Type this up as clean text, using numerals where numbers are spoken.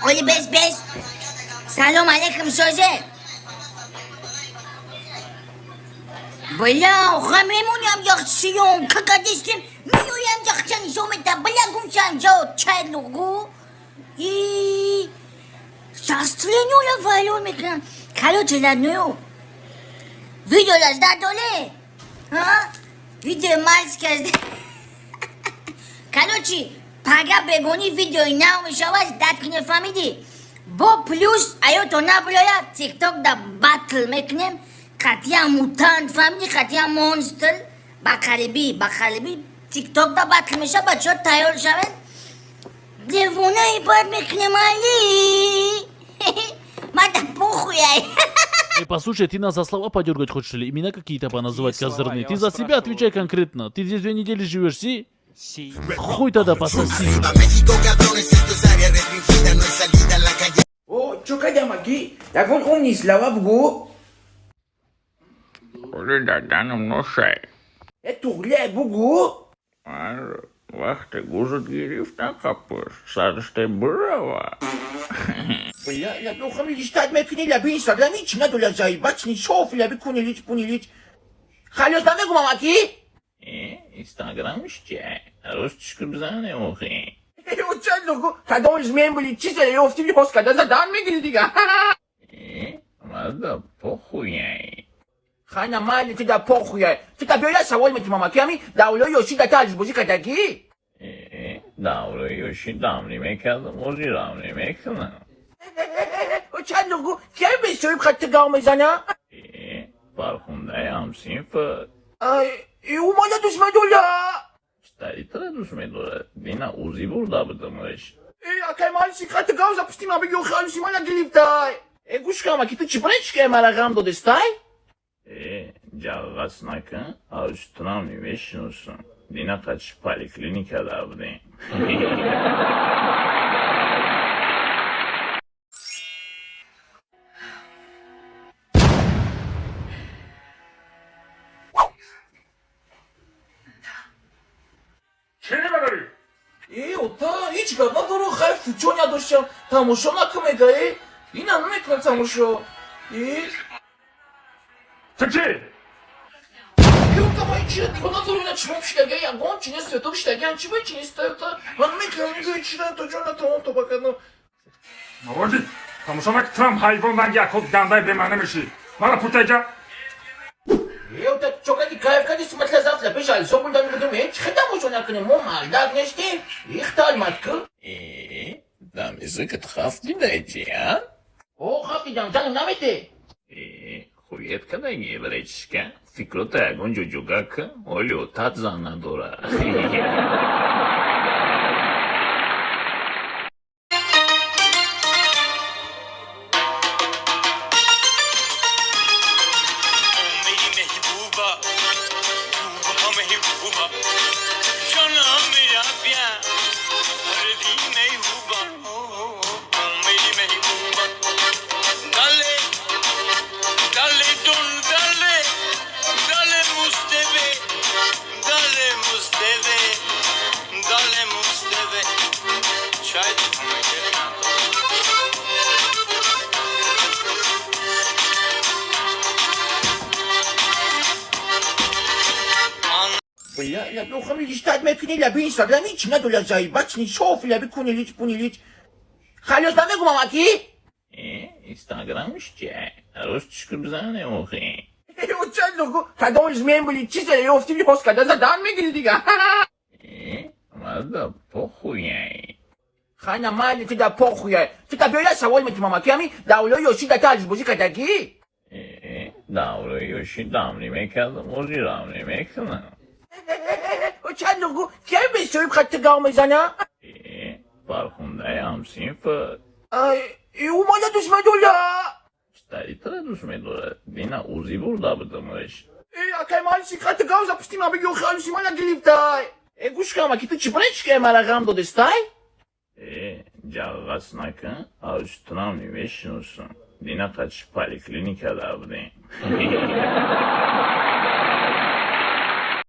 Оли бес бес. Салом алейкум, созе. Бля, охай мемоням як съёмка кадистим. Меоям якча нишон медам. Бля, гумшам ҷо чай лугу. И састренёла вайлон мекунам. Короче, родную. Видео ждать доле? А? Видео мальчика. Короче, пага бегони видеои нав мешавад, ждать кунед, фаҳмидӣ? Бо плюс аёто набулоя, тикток да батл мекунем, қатъиян мутант, фаҳмидӣ, қатъиян монстр, ба қарибӣ, ба қарибӣ тикток да батл мешавад, бачаҳо тайёр шавед. Девонаи бад мекунем, али. Мада похуяй. Эй, послушай, ты нас за слова подергать хочешь или имена какие-то поназывать Какие слова? козырные? Я Ты вас за себя спрашиваю. Отвечай конкретно. Ты здесь 2 недели живешь, си? Си. Хуй тогда пососи. México, cabrones, esto es área restringida, no hay salida en la calle. О, чё кадамаки? Ягон умный слова бугу? Э, туғле бугу? Вақте гӯшт гирифтан қапӯш сарште бирава. Бля, лаби охами листать мекунӣ, лаби инстаграм ҳеч надоля заебать, соф лаби кунилич пунилич. Халёс намегум амаки? Инстаграмш че ростишки бизане охи. Оча лугу, кадом измен були, чизе ёфти либос када задан мегири дига. Мада похуяй. Хана майли ти да похуяй. Ти та бёя савол метим амаки, ами давло ёши да талис бозӣ кадаги? Даврои ёши дамрӣ мекардам, озӣ рамрӣ мекунам. Оча лугу, кем бесоиб хатти гав мезана? Фархундаи ҳамсинфа. Ай, ӯ мана дӯст медола. Стари тара дӯст медорад, дина узӣ бурда будамаш. Э, акай малиси хатти гав запустим, аби ёхи алиси мана гирифтай. Э, гӯш кун, амаки, ту чӣ барои мара ғам додестай? Ҷағғас накун, ҳаштунам мешиносам. Дина қачи поликлиника да будем. Э, ота, ҳеҷ гап надору, хай фучо надоштам. Тамошо накун мега, э? Ина намекунам тамошо. Э? Ту кӣ? Э, ота, ман чира нигоҳ надорам, ина чимон пишидаги, ягон чи нест, то пишидаги, чи бо чи нест, ота? Ман намекунам, нигоҳ чира, то ҷон натавон то бакардам. Наводи тамошо наки, турам ҳайвон ранги акот гандаи бемаъна мешӣ. Мара пуртайҷа. Э, ота, чо кади кайф кади, сматла завтра пеш алисо булдани будем, э, чи хе тамошо накунем, мо мардак нестем. Ихтал матку. Дамизикат хафт дидаҷи, а? О, хафт дидам, занам намете. Хует кадаги, братишка. Фикрота ягон ҷо ҷуга кун, оли отат зан надорад. मेरी महबूबा, तू महबूबा, जाना मेरा प्यार दी महबूबा, ओ मेरी महबूबा, डाले डाले डोन डाले डाले मुस्तेवे डाले मुस्तेवे डाले मुस्तेवे शायद हमें। Бля, лаби охами листать мекунӣ, лаби инстаграм ҳеч надоля заебать, соф лаби кунилич пунилич. Халёс намегум амаки? Инстаграмш че ростишки бизане охи. Э, оча лугу, кадом измен були, чизе ёфти либос када задан мегири дига. Мада похуяй. Хана майли ти да похуяй. Ти та бёя савол метим амаки, ами давло ёши да талис бозӣ кадаги? Даврои ёши дамрӣ мекардам, озӣ рамрӣ мекунам. Оча лугу, кем бесоиб хатти гав мезана? Фархундаи ҳамсинфа. Ай, ӯ мана дӯст медола. Стари тара дӯст медорад, дина узӣ бурда будамаш. Э, акай малиси хатти гав запустим, аби ёхи алиси мана гирифтай. Э, гӯш кун, амаки, ту чӣ барои мара ғам додестай? Ҷағғас накун, ҳаштунам мешиносам. Дина қачи поликлиника да будем.